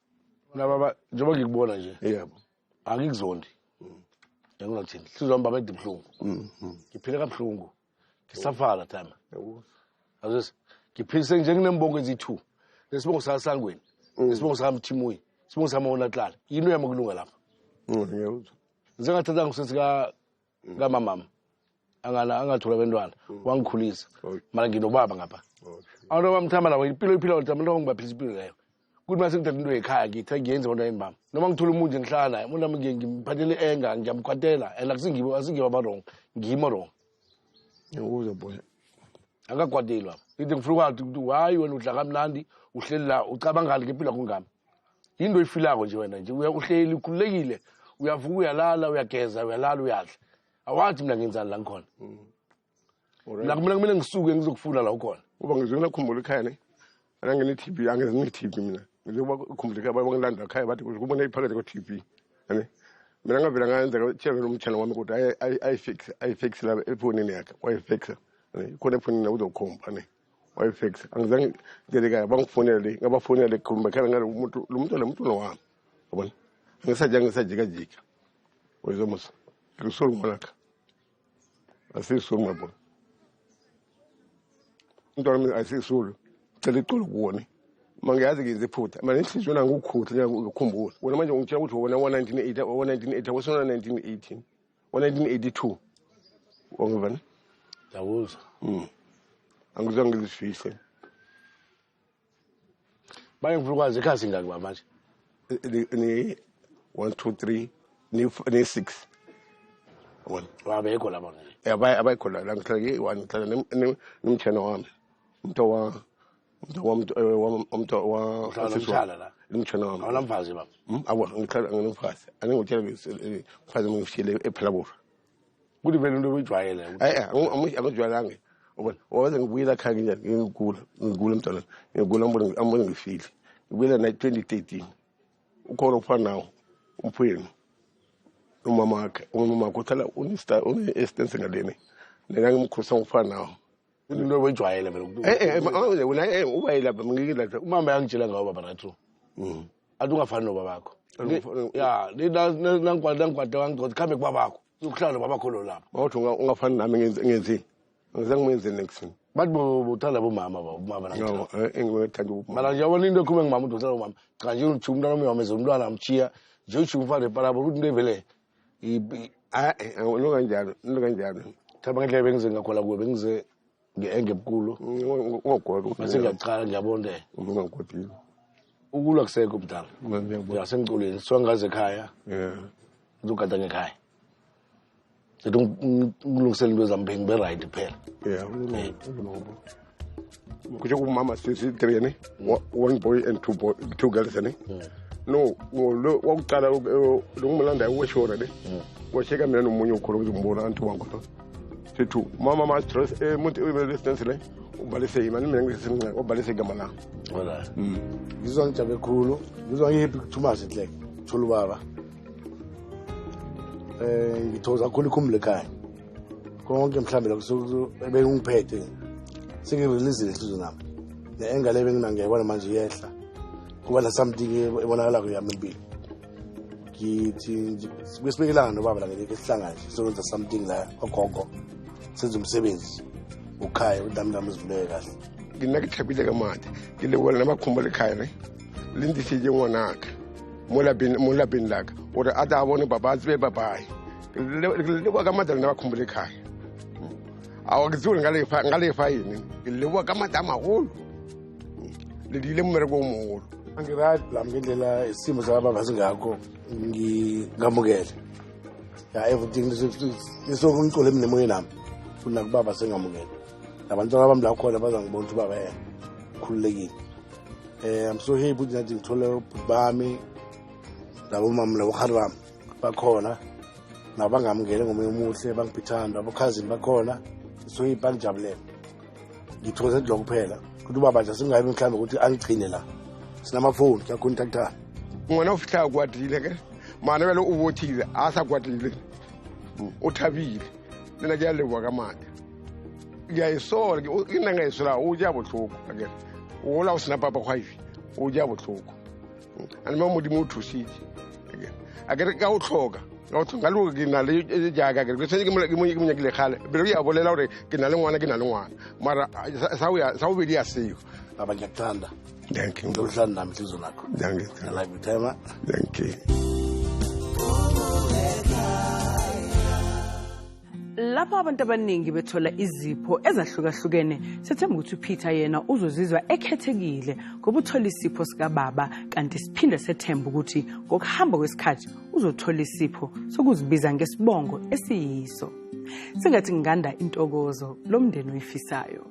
Speaker 6: Mina baba njengoba ngikubona nje.
Speaker 7: Yebo.
Speaker 6: Angikuzondi. Ngikunothini. Hluzo wami baba ebuhlungu. Ngiphile kabuhlungu. Ngisafala time. Azise ngiphilise nje nginembongo ezi2. Lesibongo saSangweni. Lesibongo sakaMthimuyi. Isibongo samaOnatlala. Yini yami ukulunga lapha.
Speaker 7: Ngiyakuzwa.
Speaker 6: Ngisengathatha ngisesi ka kamamama. Angana angathola abantwana wangikhulisa. Mara nginobaba ngapha. Abantu bamthamba labo impilo iphila ukuthi abantu ngibaphilisa impilo leyo. Kuthi mase ngithatha into ekhaya ngithi ngiyenze abantu ayibamba. Noma ngithola umuntu ngihlala naye, umuntu nami ngimphathele enga ngiyamkwatela and akusingibo asingibo abarong. Ngimo wrong.
Speaker 7: Ngiyakuzwa boy.
Speaker 6: Akakwatelwa. Ngithi ngifuna ukwazi ukuthi hayi wena udla kamnandi uhleli la ucabangani ngempilo yakho ngami. Yinto oyifilako nje wena nje uhleli ukhululekile uyavuka uyalala uyageza uyalala uyadla. Awathi mina ngenzani la ngikhona. La kumele kumele ngisuke ngizokufuna la ukhona.
Speaker 7: Uba ngizwe ngikhumbula ekhaya ne. Angene TV angeze TV mina. Ngizoba ukhumbula ekhaya bangilanda ekhaya bathi kubona iphakathi ko TV. Ane mina ngavela ngayenza tshela lo mtshana wami ukuthi ayifix la efonini yakhe wayifixa. Khona efonini uzokhomba ne. Wayifixa. Angizange ngene ekhaya bangifonela le ngabafonela le khuluma ekhaya ngale umuntu lo muntu lo muntu wami. Yabona? Ngisajika ngisajika. Wezomusa. Ngisolo ngwanaka. Asisolo ngabona. Umntwana asisolo. Cela ixolo kuwona. Mangiyazi ngenze iphutha. Mina inhliziyo nami ukukhutha ngikukhumbula. Wena manje ungitshela ukuthi wena wa1980 wa1980 wasona 1918 wa1982. Wangivana?
Speaker 6: Ngiyakuzwa.
Speaker 7: Angizange ngizifise.
Speaker 6: Baye ngifuna ukwazi ekhaya singaki baba manje?
Speaker 7: Ni 1 2 3 ni 6. Wona.
Speaker 6: Wabekho lapha nje.
Speaker 7: Abayikho la ngihlala ke one ngihlala nomtshana wami. Umuntu wa
Speaker 6: umtshana la.
Speaker 7: Umtshana wami.
Speaker 6: Awunamfazi baba?
Speaker 7: Awu ngihlala nginomfazi. Angingutshela mfazi ngifishile ePhalaborwa.
Speaker 6: Kuthi vele into oyijwayele.
Speaker 7: Angijwayelanga. Ubona waze ngibuyela ekhaya nje ngigula mntwana. Ngigula ambone ngifile. Ngibuyela na 2013. Ukhona ufana nawo umphweni. Umama wakhe uthala unestar une-estence ngaleni. Nena ngimkhusa ngifana nawo.
Speaker 6: Into oyijwayele vele.
Speaker 7: Wena uba yilapha ngikilapha.
Speaker 6: Umama yangitshela ngawo baba nathu. Athi ungafani nobabakho. Ya, nangikwata wangithi khambe kubabakho. Uyokuhlala nobabakho lo lapha.
Speaker 7: Mawuthi ungafani nami ngenzini. Angizange ngimenze next.
Speaker 6: Bathi bothanda bomama baba, umama
Speaker 7: namhlanje. Engithanda ubaba.
Speaker 6: Mara nje yabona into ekhulume ngimama uthi uthanda umama. Cha nje uthi umntwana wami wameza umntwana amchiya. Nje uthi umfana ePalabo ukuthi into evele
Speaker 7: kanjalo, into kanjalo.
Speaker 6: Thaba ngendlela bengize ngakhola kuwe bengize nge-engebukulo.
Speaker 7: Ungagwala.
Speaker 6: Mase ngiyaqala ngiyabona.
Speaker 7: Ungagodile.
Speaker 6: Ukulwa kusekho mdala. Yasemculweni sithiwa ngaze ekhaya.
Speaker 7: Yeah.
Speaker 6: Ngizogada ngekhaya. Sithi ngilungisele into zami ngibe right kuphela.
Speaker 7: Yeah, kusho kumama sisi 3 ne. One boy and two girls ne. No, lo wakuqala lo ngimlanda weshona ne. Washeka mina nomunye ukholo uzombona antu wangu. Sithu mama ma stress umuntu uyibele le ubalise imali mina ngisemncane ubalise igama la.
Speaker 6: Wala. Ngizwa ngijabe kakhulu, ngizwa ngihappy kuthumaze nhle. Thola ubaba. Ngithokoza kakhulu ikhumbule ekhaya. Konke mhlambe la ebengiphethe. Sengirelease inhliziyo nami. Ne-enga le benginayo ngiyayibona manje iyehla. Kuba na something ebonakala kuyami impilo. Ngithi kwesibekilanga nobaba la ngeke sihlangane sizokwenza something la ogogo. Senze umsebenzi ukhaya udami lami zivuleke kahle.
Speaker 7: Nginake thabile ka manje. Ke le bona namakhumbulo ekhaya ne. Lindisije ngwanaka. Mo lapeng laka. Ore a ta bone baba tsebe babae. Le bua ka matla namakhumbulo ekhaya. Awa ke tsole ngale fa yini. Ke le bua ka matla a maholo. Le dile mmereko o moholo.
Speaker 6: Angiright lami ngendlela isimo sababa singakho ngingamukele. Ya everything lesokungicole mina emoyeni nami. Funa kubaba sengamukele. Nabantwana bami la khona bazangibona ukuthi baba khululekile. I'm so happy ukuthi nathi ngithole ubhuti bami nabo mama nabo khari bami bakhona. Nabo bangamukele ngomoya omuhle, bangiphe uthando, abokhazini bakhona, so bangijabulela. Ngithokoze lokho kuphela. Ukuthi ubaba nje singabi mhlawumbe ukuthi angigcine la. Sinamafoni, kuyakhontaktana.
Speaker 7: Ngwana o fitlha a kwatile ke maana bjale o bothile a sa kwatile o thabile le nna ke a leboa ka maatla ke a e sola ke nna nka e sola o ja botlhoko akere o gola o sena papa gwaefe o ja botlhoko ane mo modimo o thusitse akere ka o tlhoka ka le ke na le jaaka kere ke tshwanetse ke mo nyakile kgale pele ke a bolela gore ke na le ngwana ke na le ngwana mara sa bobedi a seo.
Speaker 6: Baba, ngiyakuthanda.
Speaker 7: Thank you.
Speaker 6: Ngicela nami ihliziyo lakho.
Speaker 7: Thank you.
Speaker 6: I love you, Thema.
Speaker 7: Thank you.
Speaker 2: Lapho abantu abaningi bethola izipho ezahlukahlukene, sethemba ukuthi uPeter yena uzozizwa ekhethekile ngoba uthola isipho sikababa, kanti siphinde sethemba ukuthi ngokuhamba kwesikhathi uzothola isipho sokuzibiza ngesibongo esiyiso. Sengathi nganda intokozo lomndeni oyifisayo.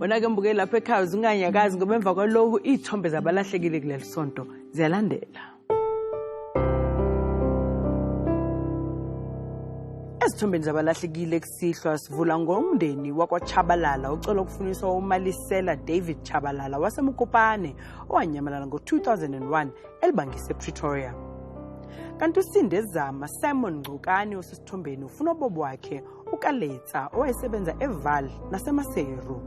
Speaker 2: Wena-ke mbukeli lapho ekhaya, uzunganyakazi ngoba emva kwaloku iy'thombe zabalahlekile kuleli sonto ziyalandela. Ezithombeni zabalahlekile kusihlwa sivula ngomndeni wakwaChabalala ucela ukufuniswa uMalisela David Chabalala waseMokopane owanyamalala ngo-2001 elibangise ePretoria. Kanti uSindezama Simon Ngcukani osesithombeni ufuna ubobo wakhe uKaletsa owayesebenza eVaal naseMaseru.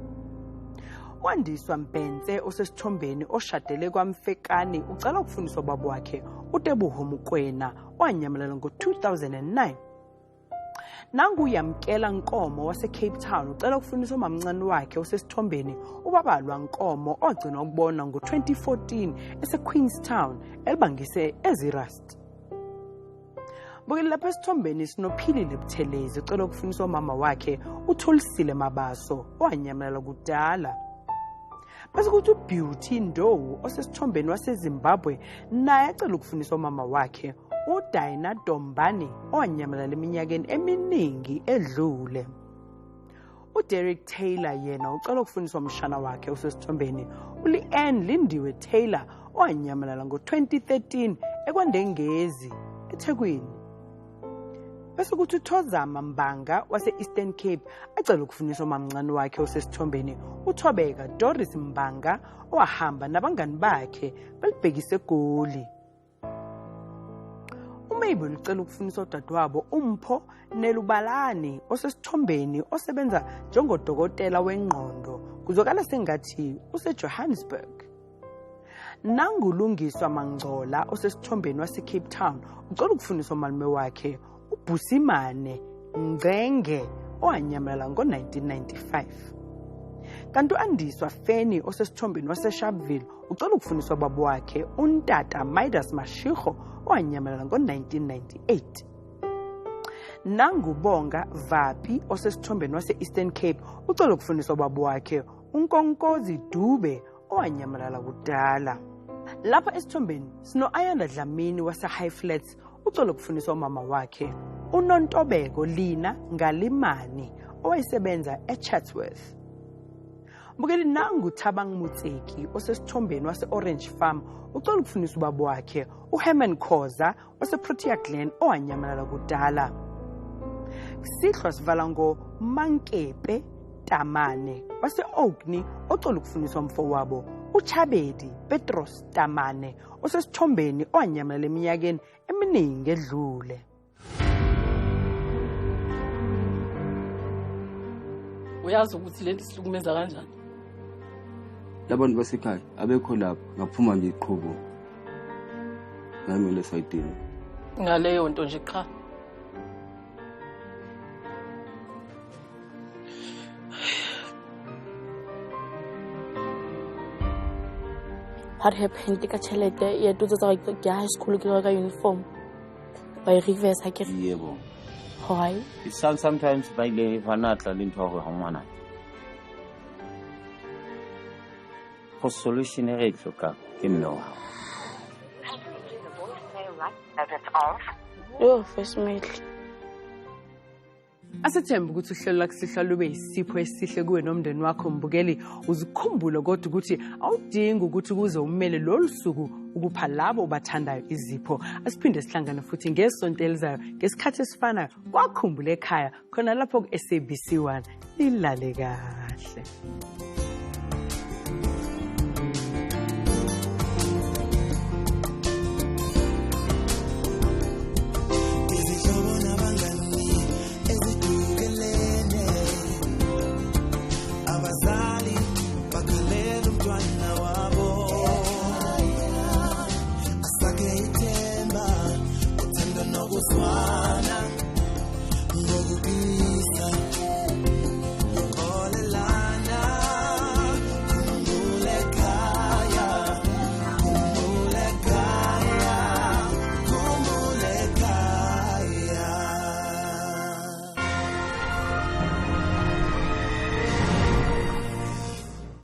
Speaker 2: Wandiswa Mbense osesithombeni oshadele kwaMfekane ucela ukufuniswa ubaba wakhe uTeboho Mokoena owanyamalala ngo-2009. Nangu Yamkela Nkomo wase-Cape Town ucela ukufuniswa umamncane wakhe osesithombeni uBabalwa Nkomo ogcinwa ukubona ngo-2014 ese-Queenstown elibangise eZeerust. Bukeli lapha esithombeni sinoPhilile Buthelezi ucela ukufuniswa umama wakhe uTholisile Mabaso owanyamalala kudala. Bese kuthi uBeauty Ndowu osesithombeni waseZimbabwe naye acela ukufuniswa umama wakhe uDina Dombani owanyamalala eminyakeni eminingi edlule. uDerek Taylor yena ucela ukufuniswa umshana wakhe osesithombeni uLeanne Lindiwe Taylor owanyamalala ngo-2013 eKwaNdengezi eThekwini. Bese kuthi uThozama Mbanga wase-Eastern Cape acela ukufuniswa umamncane wakhe osesithombeni uThobeka Doris Mbanga owahamba nabangani bakhe belibhekise eGoli. uMabel ucela ukufuniswa udadewabo uMpho Nelubalani osesithombeni osebenza njengodokotela wengqondo kuzwakala sengathi useJohannesburg. Nangulungiswa Mangcola osesithombeni wase-Cape Town ucela ukufuniswa umalume wakhe uBhusimane Ngcenge owanyamalala ngo-1995. Kanti u-Andiswa Feni osesithombeni waseSharpeville ucela ukufuniswa ubaba wakhe uNtata Midas Mashego owanyamalala ngo-1998. Nangubonga Vapi osesithombeni wase-Eastern Cape ucela ukufuniswa ubaba wakhe uNkonkozi Dube owanyamalala kudala. Lapha esithombeni sino-Ayanda Dlamini wase-High Flats ucela ukufuniswa umama wakhe uNontobeko Lina Ngalimani owayesebenza eChatsworth. Bukeli nangu Thabang Mutseki osesithombeni wase-Orange Farm ucela ukufuniswa ubaba wakhe uHerman Khoza wase-Protea Glen owanyamalala kudala. Sihlwa sivala ngoMankepe Tamane wase-Orkney ocela ukufuniswa umfowabo uChabedi Petros Tamane osesithombeni owanyamalala eminyakeni eminingi edlule.
Speaker 10: Uyazi ukuthi lento isihlukumeza kanjani?
Speaker 11: Labantu basekhaya abekho lapha, ngaphuma nje iqhubu ngamele sayidini.
Speaker 10: Ngaleyo nto nje qha.
Speaker 12: What happened ka tšhelete ya totso tsa ke ya high school ke ka uniform ba e reverse ha ke re?
Speaker 13: Yebo.
Speaker 12: Why?
Speaker 13: It sounds sometimes ba ile ba natla le ntho ya hore ha ngwana. Go solution e re e tlhokang ke mme wa hao.
Speaker 12: Yo, voicemail.
Speaker 2: Asethembe ukuthi uhlelo lakusihlwa lube yisipho esihle kuwe nomndeni wakho mbukeli. Uzikhumbule kodwa ukuthi awudingi ukuthi kuze umele lolu suku ukupha labo obathandayo izipho. Asiphinde sihlangane futhi ngesonto elizayo ngesikhathi esifanayo kwakhumbule ekhaya khona lapho ku-SABC 1. Nilale kahle.